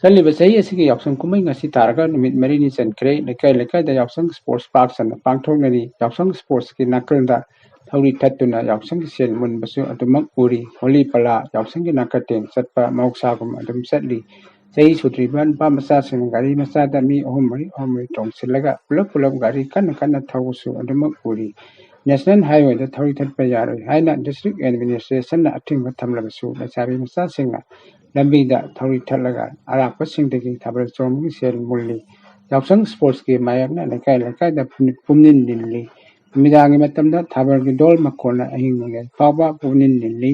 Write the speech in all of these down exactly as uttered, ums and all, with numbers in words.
ꯆꯠꯂꯤꯕ ꯆꯍꯤ ꯑꯁꯤꯒꯤ ꯌꯥꯎꯁꯪ ꯀꯨꯝꯍꯩ ꯉꯁꯤ ꯇꯥꯔꯒ ꯅꯨꯃꯤꯠ ꯃꯔꯤꯅꯤ ꯆꯟꯈ꯭ꯔꯦ꯫ ꯂꯩꯀꯥꯏ ꯂꯩꯀꯥꯏꯗ ꯌꯥꯎꯁꯪ ꯁ꯭ꯄꯣꯔꯠꯁ ꯄꯥꯔꯛ ꯆꯟꯅ ꯄꯥꯡꯊꯣꯛꯅꯔꯤ꯫ ꯌꯥꯎꯁꯪ ꯁ꯭ꯄꯣꯔꯠꯁꯀꯤ ꯅꯥꯀꯜꯗ ꯊꯧꯔꯤ ꯊꯠꯇꯨꯅ ꯌꯥꯎꯁꯪꯒꯤ ꯁꯦꯜ ꯃꯨꯟꯕꯁꯨ ꯑꯗꯨꯃꯛ ꯎꯔꯤ꯫ ꯍꯣꯂꯤ ꯄꯂꯥ ꯌꯥꯎꯁꯪꯒꯤ ꯅꯥꯀꯇꯦꯡ ꯆꯠꯄ ꯃꯍꯧꯁꯥꯒꯨꯝ ꯑꯗꯨꯝ ꯆꯠꯂꯤ꯫ ꯆꯍꯤ ꯁꯨꯗ꯭ꯔꯤꯕ ꯅꯨꯄꯥ ꯃꯆꯥꯁꯤꯡꯅ ꯒꯥꯔꯤ ꯃꯆꯥꯗ ꯃꯤ ꯑꯍꯨꯝ ꯃꯔꯤ ꯑꯍꯨꯝ ꯃꯔꯤ ꯇꯣꯡꯁꯤꯜꯂꯒ ꯄꯨꯂꯞ ꯄꯨꯂꯞ ꯒꯥꯔꯤ ꯀꯟꯅ ꯀꯟꯅ ꯊꯧꯕꯁꯨ ꯑꯗꯨꯃꯛ ꯎꯔꯤ꯫ ꯅꯦꯁꯅꯦꯜ ꯍꯥꯏꯋꯦꯗ ꯊꯧꯔꯤ ꯊꯠꯄ ꯌꯥꯔꯣꯏ ꯍꯥꯏꯅ ꯗꯤꯁꯇ꯭ꯔꯤꯛ ꯑꯦꯗꯃꯤꯅꯤꯁꯇ꯭ꯔꯦꯁꯟꯅ ꯑꯊꯤꯡꯕ ꯊꯝꯂꯕꯁꯨ ꯂꯩꯁꯥꯕꯤ ꯃꯆꯥꯁꯤꯡꯅ ꯂꯝꯕꯤꯗ ꯊꯧꯔꯤ ꯊꯠꯂꯒ ꯑꯔꯥꯛꯄꯁꯤꯡꯗꯒꯤ ꯊꯥꯕꯜ ꯆꯣꯡꯕꯒꯤ ꯁꯦꯜ ꯃꯨꯜꯂꯤ꯫ ꯌꯥꯎꯁꯪ ꯁ꯭ꯄꯣꯔꯠꯁꯀꯤ ꯃꯥꯌꯣꯛꯅ ꯂꯩꯀꯥꯏ ꯂꯩꯀꯥꯏꯗ ꯄꯨꯝꯅꯤꯟ ꯅꯤꯜꯂꯤ꯫ ꯅꯨꯃꯤꯗꯥꯡꯒꯤ ꯃꯇꯝꯗ ꯊꯥꯕꯜꯒꯤ ꯗꯣꯜ ꯃꯈꯣꯟꯅ ꯑꯍꯤꯡ ꯅꯣꯡꯌꯥꯏ ꯐꯥꯎꯕ ꯄꯨꯝꯅꯤꯟ ꯅꯤꯜꯂꯤ꯫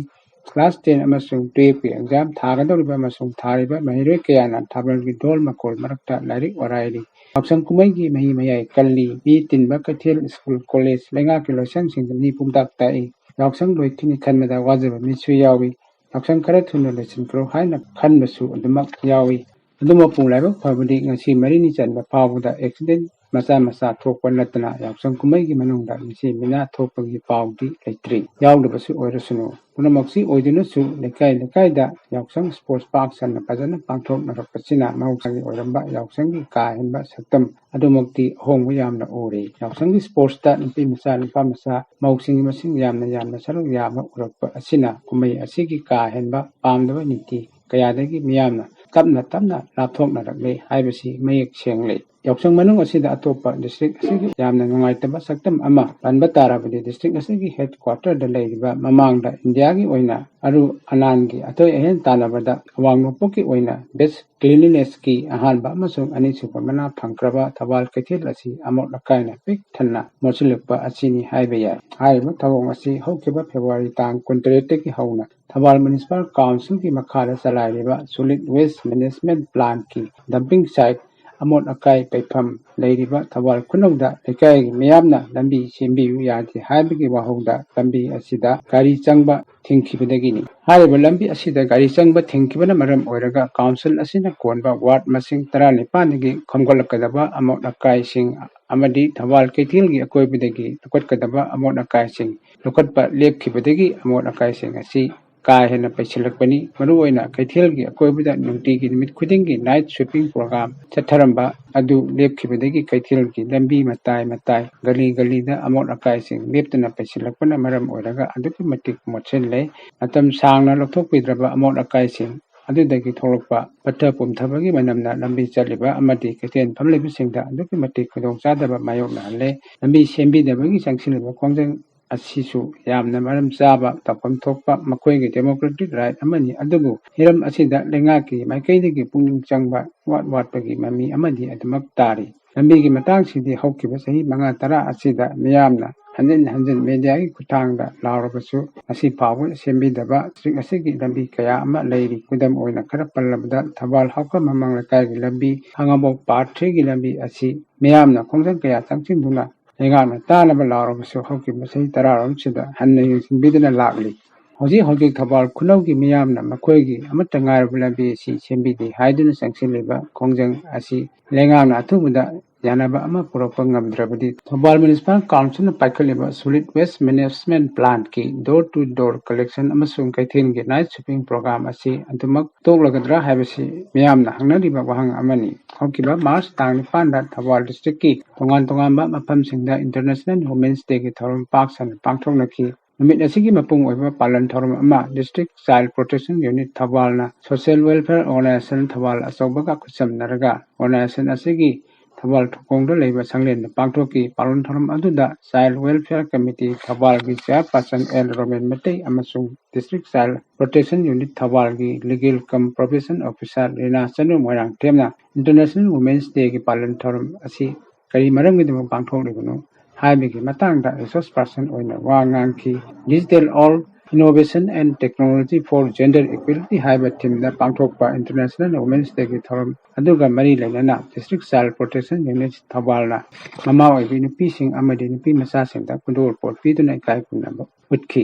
ꯀ꯭ꯂꯥꯁ ꯇꯦꯟ ꯑꯃꯁꯨꯡ ꯇꯨꯌꯦꯜꯐꯀꯤ ꯑꯦꯛꯖꯥꯝ ꯊꯥꯒꯗꯧꯔꯤꯕ ꯑꯃꯁꯨꯡ ꯊꯥꯔꯤꯕ ꯃꯍꯩꯔꯣꯏ ꯀꯌꯥꯅ ꯊꯥꯕꯜꯒꯤ ꯗꯣꯜ ꯃꯈꯣꯜ ꯃꯔꯛꯇ ꯂꯥꯏꯔꯤꯛ ꯑꯣꯔꯥꯏꯔꯤ꯫ ꯌꯥꯎꯁꯪ ꯀꯨꯝꯍꯩꯒꯤ ꯃꯍꯤ ꯃꯌꯥꯏ ꯀꯜꯂꯤ꯫ ꯃꯤ ꯇꯤꯟꯕ ꯀꯩꯊꯦꯜ, ꯁ꯭ꯀꯨꯜ, ꯀꯣꯂꯦꯖ, ꯂꯩꯉꯥꯛꯀꯤ ꯂꯣꯏꯁꯪꯁꯤꯡꯗ ꯃꯤ ꯄꯨꯡꯇꯥꯛ ꯇꯥꯛꯏ꯫ ꯌꯥꯎꯁꯪ ꯂꯣꯏꯈꯤꯅꯤ ꯈꯟꯕꯗ ꯋꯥꯖꯕ ꯃꯤꯁꯨ ꯌꯥꯎꯏ꯫ ꯌꯥꯎꯁꯪ ꯈꯔ ꯊꯨꯅ ꯂꯣꯏꯁꯤꯟꯈ꯭ꯔꯣ ꯍꯥꯏꯅ ꯈꯟꯕꯁꯨ ꯑꯗꯨꯃꯛ ꯌꯥꯎꯏ꯫ ꯑꯗꯨ ꯃꯄꯨꯡ ꯂꯥꯏꯕꯛ ꯐꯕꯗꯤ ꯉꯁꯤ ꯃꯔꯤꯅꯤ ꯆꯟꯕ ꯐꯥꯎꯕꯗ ꯑꯦꯛꯁꯤꯗꯦꯟ ꯃꯆꯥ ꯃꯆꯥ ꯊꯣꯛꯄ ꯅꯠꯇꯅ ꯌꯥꯎꯁꯪ ꯀꯨꯝꯍꯩꯒꯤ ꯃꯅꯨꯡꯗ ꯃꯤꯁꯤ ꯃꯤꯅꯥ ꯊꯣꯛꯄꯒꯤ ꯄꯥꯎꯗꯤ ꯂꯩꯇ꯭ꯔꯤ꯫ ꯌꯥꯎꯗꯕꯁꯨ ꯑꯣꯏꯔꯁꯅꯨ꯫ ꯄꯨꯝꯅꯃꯛꯁꯤ ꯑꯣꯏꯗꯨꯅꯁꯨ ꯂꯩꯀꯥꯏ ꯂꯩꯀꯥꯏꯗ ꯌꯥꯎꯁꯪ ꯁ꯭ꯄꯣꯔꯠꯁ ꯄꯥꯔꯛ ꯆꯟꯅ ꯐꯖꯅ ꯄꯥꯡꯊꯣꯛꯅꯔꯛꯄꯁꯤꯅ ꯃꯍꯧꯁꯥꯒꯤ ꯑꯣꯏꯔꯝꯕ ꯌꯥꯎꯁꯪꯒꯤ ꯀꯥ ꯍꯦꯟꯕ ꯁꯛꯇꯝ ꯑꯗꯨꯃꯛꯇꯤ ꯑꯍꯣꯡꯕ ꯌꯥꯝꯅ ꯎꯔꯦ꯫ ꯌꯥꯎꯁꯪꯒꯤ ꯁ꯭ꯄꯣꯔꯠꯁꯇ ꯅꯨꯄꯤ ꯃꯆꯥ, ꯅꯨꯄꯥ ꯃꯆꯥ, ꯃꯧꯁꯤꯡꯒꯤ ꯃꯁꯤꯡ ꯌꯥꯝꯅ ꯌꯥꯝꯅ ꯁꯔꯨꯛ ꯌꯥꯕ ꯎꯔꯛꯄ ꯑꯁꯤꯅ ꯀꯨꯝꯍꯩ ꯑꯁꯤꯒꯤ ꯀꯥ ꯍꯦꯟꯕ ꯄꯥꯝꯗꯕ ꯅꯤꯇꯤ ꯀꯌꯥꯗꯒꯤ ꯃꯤꯌꯥꯝꯅ ꯇꯞꯅ ꯇꯞꯅ ꯂꯥꯞꯊꯣꯛꯅꯔꯛꯂꯦ ꯍꯥꯏꯕꯁꯤ ꯃꯌꯦꯛ ꯁꯦꯡꯂꯦ꯫ ꯌꯥꯎꯁꯪ ꯃꯅꯨꯡ ꯑꯁꯤꯗ ꯑꯇꯣꯞꯄ ꯗꯤꯁꯇ꯭ꯔꯤꯛ ꯑꯁꯤꯒꯤ ꯌꯥꯝꯅ ꯅꯨꯡꯉꯥꯏꯇꯕ ꯁꯛꯇꯝ ꯑꯃ ꯄꯟꯕ ꯇꯥꯔꯕꯗꯤ, ꯗꯤꯁꯇ꯭ꯔꯤꯛ ꯑꯁꯤꯒꯤ ꯍꯦꯗ ꯀ꯭ꯋꯥꯇꯔꯗ ꯂꯩꯔꯤꯕ ꯃꯃꯥꯡꯗ ꯏꯟꯗꯤꯌꯥꯒꯤ ꯑꯣꯏꯅ ꯑꯔꯨ ꯑꯅꯥꯟꯒꯤ ꯑꯇꯣꯏ ꯑꯍꯦꯟ ꯇꯥꯟꯅꯕꯗ ꯑꯋꯥꯡ ꯅꯣꯡꯄꯣꯛꯀꯤ ꯑꯣꯏꯅ ꯕꯦꯁ ꯀ꯭ꯂꯤꯟꯂꯤꯅꯦꯁꯀꯤ ꯑꯍꯥꯟꯕ ꯑꯃꯁꯨꯡ ꯑꯅꯤꯁꯨꯕ ꯃꯅꯥ ꯐꯪꯈ꯭ꯔꯕ ꯊꯧꯕꯥꯜ ꯀꯩꯊꯦꯜ ꯑꯁꯤ ꯑꯃꯣꯠ ꯑꯀꯥꯏꯅ ꯄꯤꯛ ꯊꯟꯅ ꯃꯣꯠꯁꯤꯜꯂꯛꯄ ꯑꯁꯤꯅꯤ ꯍꯥꯏꯕ ꯌꯥꯏ꯫ ꯍꯥꯏꯔꯤꯕ ꯊꯧꯑꯣꯡ ꯑꯁꯤ ꯍꯧꯈꯤꯕ ꯐꯦꯕ꯭ꯔꯨꯋꯥꯔꯤ ꯇꯥꯡ ꯀꯨꯟꯇꯔꯦꯠꯇꯒꯤ ꯍꯧꯅ ꯊꯧꯕꯥꯜ ꯃ꯭ꯌꯨꯅꯤꯁꯤꯄꯥꯜ ꯀꯥꯎꯟꯁꯤꯜꯒꯤ ꯃꯈꯥꯗ ꯆꯂꯥꯏꯔꯤꯕ ꯁꯣꯂꯤꯗ ꯋꯦꯁ ꯃꯦꯅꯦꯖꯃꯦꯟꯠ ꯄ꯭ꯂꯥꯟꯠꯀꯤ ꯗꯝꯄꯤꯡ ꯁꯥꯏꯠ, ꯑꯃꯣꯠ ꯑꯀꯥꯏ ꯄꯩꯐꯝ ꯂꯩꯔꯤꯕ ꯊꯧꯕꯥꯜ ꯈꯨꯅꯧꯗ ꯂꯩꯀꯥꯏꯒꯤ ꯃꯤꯌꯥꯝꯅ ꯂꯝꯕꯤ ꯁꯦꯝꯕꯤꯌꯨ ꯌꯥꯗꯦ ꯍꯥꯏꯕꯒꯤ ꯋꯥꯍꯧꯗ ꯂꯝꯕꯤ ꯑꯁꯤꯗ ꯒꯥꯔꯤ ꯆꯪꯕ ꯊꯤꯡꯈꯤꯕꯗꯒꯤꯅꯤ꯫ ꯍꯥꯏꯔꯤꯕ ꯂꯝꯕꯤ ꯑꯁꯤꯗ ꯒꯥꯔꯤ ꯆꯪꯕ ꯊꯤꯡꯈꯤꯕꯅ ꯃꯔꯝ ꯑꯣꯏꯔꯒ ꯀꯥꯎꯟꯁꯤꯜ ꯑꯁꯤꯅ ꯀꯣꯟꯕ ꯋꯥꯔꯗ ꯃꯁꯤꯡ ꯇꯔꯥꯅꯤꯄꯥꯟꯗꯒꯤ ꯈꯣꯝꯒꯠꯂꯛꯀꯗꯕ ꯑꯃꯣꯠ ꯑꯀꯥꯏꯁꯤꯡ ꯑꯃꯗꯤ ꯊꯧꯕꯥꯜ ꯀꯩꯊꯦꯜꯒꯤ ꯑꯀꯣꯏꯕꯗꯒꯤ ꯂꯧꯈꯠꯀꯗꯕ ꯑꯃꯣꯠ ꯑꯀꯥꯏꯁꯤꯡ ꯂꯧꯈꯠꯄ ꯂꯦꯞꯈꯤꯕꯗꯒꯤ ꯑꯃꯣꯠ ꯑꯀꯥꯏꯁꯤꯡ ꯑꯁꯤ ꯀꯥ ꯍꯦꯟꯅ ꯄꯩꯁꯤꯜꯂꯛꯄꯅꯤ꯫ ꯃꯔꯨꯑꯣꯏꯅ ꯀꯩꯊꯦꯜꯒꯤ ꯑꯀꯣꯏꯕꯗ ꯅꯨꯡꯇꯤꯒꯤ ꯅꯨꯃꯤꯠ ꯈꯨꯗꯤꯡꯒꯤ night sweeping program ꯆꯠꯊꯔꯝꯕ ꯑꯗꯨ ꯂꯦꯞꯈꯤꯕꯗꯒꯤ ꯀꯩꯊꯦꯜꯒꯤ ꯂꯝꯕꯤ ꯃꯇꯥꯏ ꯃꯇꯥꯏ, ꯒꯂꯤ ꯒꯂꯤꯗ ꯑꯃꯣꯠ ꯑꯀꯥꯏꯁꯤꯡ ꯂꯦꯞꯇꯅ ꯄꯩꯁꯤꯜꯂꯛꯄꯅ ꯃꯔꯝ ꯑꯣꯏꯔꯒ ꯑꯗꯨꯛꯀꯤ ꯃꯇꯤꯛ ꯃꯣꯠꯁꯤꯜꯂꯦ꯫ ꯃꯇꯝ ꯁꯥꯡꯅ ꯂꯧꯊꯣꯛꯄꯤꯗ꯭ꯔꯕ ꯑꯃꯣꯠ ꯑꯀꯥꯏꯁꯤꯡ ꯑꯗꯨꯗꯒꯤ ꯊꯣꯛꯂꯛꯄ ꯄꯠꯊ ꯄꯨꯝꯊꯕꯒꯤ ꯃꯅꯝꯅ ꯂꯝꯕꯤ ꯆꯠꯂꯤꯕ ꯑꯃꯗꯤ ꯀꯩꯊꯦꯜ ꯐꯝꯂꯤꯕꯁꯤꯡꯗ ꯑꯗꯨꯛꯀꯤ ꯃꯇꯤꯛ ꯈꯨꯗꯣꯡꯆꯥꯗꯕ ꯃꯥꯌꯣꯛꯅꯍꯜꯂꯦ꯫ ꯂꯝꯕꯤ ꯁꯦꯝꯕꯤꯗꯕꯒꯤ ꯆꯪꯁꯤꯜꯂꯤꯕ ꯈꯣꯡꯖꯪ ꯑꯁꯤꯁꯨ ꯌꯥꯝꯅ ꯃꯔꯝ ꯆꯥꯕ ꯇꯧꯐꯝ ꯊꯣꯛꯄ ꯃꯈꯣꯏꯒꯤ democratic right ꯑꯃꯅꯤ, ꯑꯗꯨꯕꯨ ꯍꯤꯔꯝ ꯑꯁꯤꯗ ꯂꯩꯉꯥꯛꯀꯤ ꯃꯥꯏꯀꯩꯗꯒꯤ ꯄꯨꯛꯅꯤꯡ ꯆꯪꯕ ꯋꯥꯠ ꯋꯥꯠꯄꯒꯤ ꯃꯃꯤ ꯑꯃꯗꯤ ꯑꯗꯨꯃꯛ ꯇꯥꯔꯤ꯫ ꯂꯝꯕꯤꯒꯤ ꯃꯇꯥꯡꯁꯤꯗꯤ ꯍꯧꯈꯤꯕ ꯆꯍꯤ ꯃꯉꯥ ꯇꯔꯥ ꯑꯁꯤꯗ ꯃꯤꯌꯥꯝꯅ ꯍꯟꯖꯤꯟ ꯍꯟꯖꯤꯟ mediaꯒꯤ ꯈꯨꯠꯊꯥꯡꯗ ꯂꯥꯎꯔꯕꯁꯨ ꯉꯁꯤ ꯐꯥꯎꯕ ꯁꯦꯝꯕꯤꯗꯕ district ꯑꯁꯤꯒꯤ ꯂꯝꯕꯤ ꯀꯌꯥ ꯑꯃ ꯂꯩꯔꯤ꯫ ꯈꯨꯗꯝ ꯑꯣꯏꯅ ꯈꯔ ꯄꯜꯂꯕꯗ ꯊꯧꯕꯥꯜ ꯍꯥꯎꯈ ꯃꯃꯥꯡ ꯂꯩꯀꯥꯏꯒꯤ ꯂꯝꯕꯤ, ꯈꯥꯉꯕꯣꯛ part threeꯒꯤ ꯂꯝꯕꯤ ꯑꯁꯤ ꯃꯤꯌꯥꯝꯅ ꯈꯣꯡꯖꯪ ꯀꯌꯥ ꯆꯪꯁꯤꯟꯗꯨꯅ ꯂꯩꯉꯥꯛꯅ ꯇꯥꯅꯕ ꯂꯥꯎꯔꯕꯁꯨ ꯍꯧꯈꯤꯕ ꯆꯍꯤ ꯇꯔꯥꯔꯣꯝꯁꯤꯗ ꯍꯟꯅ ꯌꯦꯡꯁꯤꯟꯕꯤꯗꯅ ꯂꯥꯛꯂꯤ꯫ ꯍꯧꯖꯤꯛ ꯍꯧꯖꯤꯛ ꯊꯧꯕꯥꯜ ꯈꯨꯅꯧꯒꯤ ꯃꯤꯌꯥꯝꯅ ꯃꯈꯣꯏꯒꯤ ꯑꯃꯠꯇ ꯉꯥꯏꯔꯕ ꯂꯝꯕꯤ ꯑꯁꯤ ꯁꯦꯝꯕꯤꯗꯦ ꯍꯥꯏꯗꯨꯅ ꯆꯪꯁꯤꯜꯂꯤꯕ ꯈꯣꯡꯖꯪ ꯑꯁꯤ ꯂꯩꯉꯥꯛꯅ ꯑꯊꯨꯕꯗ ꯌꯥꯅꯕ ꯑꯃ ꯄꯨꯔꯛꯄ ꯉꯝꯗ꯭ꯔꯕꯗꯤ Thoubal Municipal Councilꯅ ꯄꯥꯏꯈꯠꯂꯤꯕ solid waste management plantꯀꯤ door to door collection ꯑꯃꯁꯨꯡ ꯀꯩꯊꯦꯜꯒꯤ night sweeping program ꯑꯁꯤ ꯑꯗꯨꯃꯛ ꯇꯣꯛꯂꯒꯗ꯭ꯔꯥ ꯍꯥꯏꯕꯁꯤ ꯃꯤꯌꯥꯝꯅ ꯍꯪꯅꯔꯤꯕ ꯋꯥꯍꯪ ꯑꯃꯅꯤ꯫ ꯍꯧꯈꯤꯕ March ꯇꯥꯡ ꯅꯤꯄꯥꯟꯗ ꯊꯧꯕꯥꯜ districtꯀꯤ ꯇꯣꯉꯥꯟ ꯇꯣꯉꯥꯟꯕ ꯃꯐꯝꯁꯤꯡꯗ International Women's Dayꯒꯤ ꯊꯧꯔꯝ ꯄꯥꯛ ꯁꯟꯅ ꯄꯥꯡꯊꯣꯛꯅꯈꯤ꯫ ꯅꯨꯃꯤꯠ ꯑꯁꯤꯒꯤ ꯃꯄꯨꯡ ꯑꯣꯏꯕ ꯄꯥꯂꯟ ꯊꯧꯔꯝ ꯑꯃ District Child Protection Unit ꯊꯧꯕꯥꯜꯅ Social Welfare Organization Thoubal ꯑꯆꯧꯕꯒ ꯈꯨꯠꯁꯝꯅꯔꯒ organization ꯑꯁꯤꯒꯤ ꯊꯧꯕꯥꯜ ꯊꯣꯡꯈꯣꯡꯗ ꯂꯩꯕ ꯁꯪꯂꯦꯟꯗ ꯄꯥꯡꯊꯣꯛꯈꯤ꯫ ꯄꯥꯂꯟ ꯊꯧꯔꯝ ꯑꯗꯨꯗ Child Welfare Committee ꯊꯧꯕꯥꯜꯒꯤ Chairperson L Roman Meitei ꯑꯃꯁꯨꯡ District Child Protection Unit ꯊꯧꯕꯥꯜꯒꯤ Legal cum Probation Officer ꯔꯤꯅꯥ ꯆꯅꯨ ꯃꯣꯏꯔꯥꯡꯊꯦꯝꯅ International Women's Dayꯒꯤ ꯄꯥꯂꯟ ꯊꯧꯔꯝ ꯑꯁꯤ ꯀꯔꯤ ꯃꯔꯝꯒꯤꯗꯃꯛ ꯄꯥꯡꯊꯣꯛꯂꯤꯕꯅꯣ ꯍꯥꯏꯕꯒꯤ ꯃꯇꯥꯡꯗ resource person ꯑꯣꯏꯅ ꯋꯥ ꯉꯥꯡꯈꯤ꯫ Digital All Innovation and Technology for Gender Equality ꯍꯥꯏꯕ themeꯗ ꯄꯥꯡꯊꯣꯛꯄ International Women's Dayꯒꯤ ꯊꯧꯔꯝ ꯑꯗꯨꯒ ꯃꯔꯤ ꯂꯩꯅꯅ District Child Protection Unit ꯊꯧꯕꯥꯜꯅ ꯃꯃꯥ ꯑꯣꯏꯕꯤ ꯅꯨꯄꯤꯁꯤꯡ ꯑꯃꯗꯤ ꯅꯨꯄꯤ ꯃꯆꯥꯁꯤꯡꯗ ꯈꯨꯗꯣꯜꯄꯣꯠ ꯄꯤꯗꯨꯅ ꯏꯀꯥꯏ ꯈꯨꯝꯅꯕ ꯎꯠꯈꯤ꯫